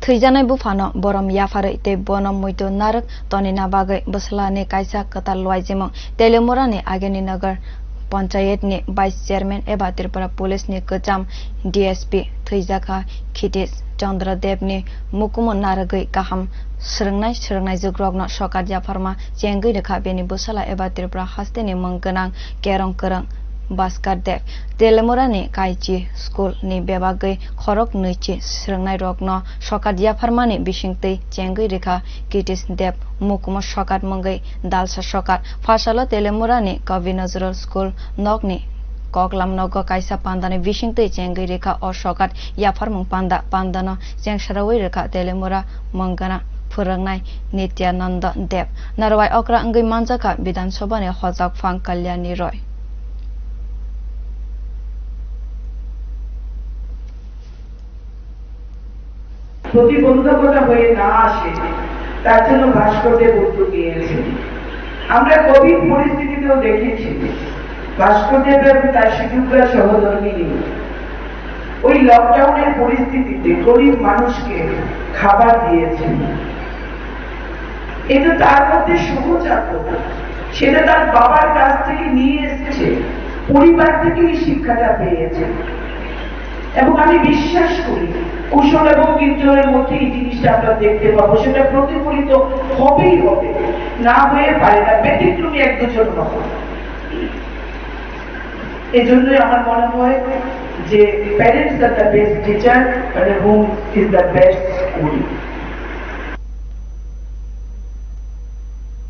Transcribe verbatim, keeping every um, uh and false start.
Thwijaknai buphano borom yapharwi tei bono muitu narwk tonina bagwi bwsla ni kaisa kwtal luaijimung Telemura ni Agini Nagar Panchayat ni Vice Chairman eba Tripura Police ni kwcham D S P thwijakha Khitish Chandra Dev ni mukumu narwgwi kaham swrwngnai swrwngnaijwk rokno sokat yapharma chengwi rwkha bini bwsala eba Tripura haste ni mung gwnang kerong kwrwng Bhaskar Dev. Telemura ni Kaichi school ni bebagwi khorok nwichi swrwngnai rokno sokat yapharmani bisingtwi chengwi rwkha Khitish Dev mukumu sokat mungwi dalsa sokat. Phasalo Telemura ni Kavi Nazrul school nokni koklam nogo kaisa pandani bisingtwi chengwi rwkha o sokat yapharmung panda. Pandano chengsarawi rwkha Telemura mung gwnang phwrwngnai Nityananda Dev. Narwai okra wngwi manjakha Bidhan Sabha ni hojak phang Kalyani Roy. প্রতিবন্ধকতা হয়ে না আসে, তার জন্য ভাস্করদেব উদ্যোগ নিয়েছেন। আমরা কোভিড পরিস্থিতিতেও দেখেছি, ভাস্করদেব এবং তার শিশুরা সহধর্মিনী ওই লকডাউনের পরিস্থিতিতে গরিব মানুষকে খাবার দিয়েছেন। এটা তার মধ্যে সহজাত, সেটা তার বাবার কাছ থেকে নিয়ে এসেছে, পরিবার থেকে এই শিক্ষাটা পেয়েছে। এবং আমি বিশ্বাস করি, কুশল এবং কিঞ্জলের মধ্যে এই জিনিসটা আমরা দেখতে পাবো, সেটা প্রতিফলিত হবেই হবে, না হয়ে পারে না, ব্যতিক্রমী এক দুজন নয়। এই জন্যই আমার মনে হয় যে parents are the best teacher and a home is the best school।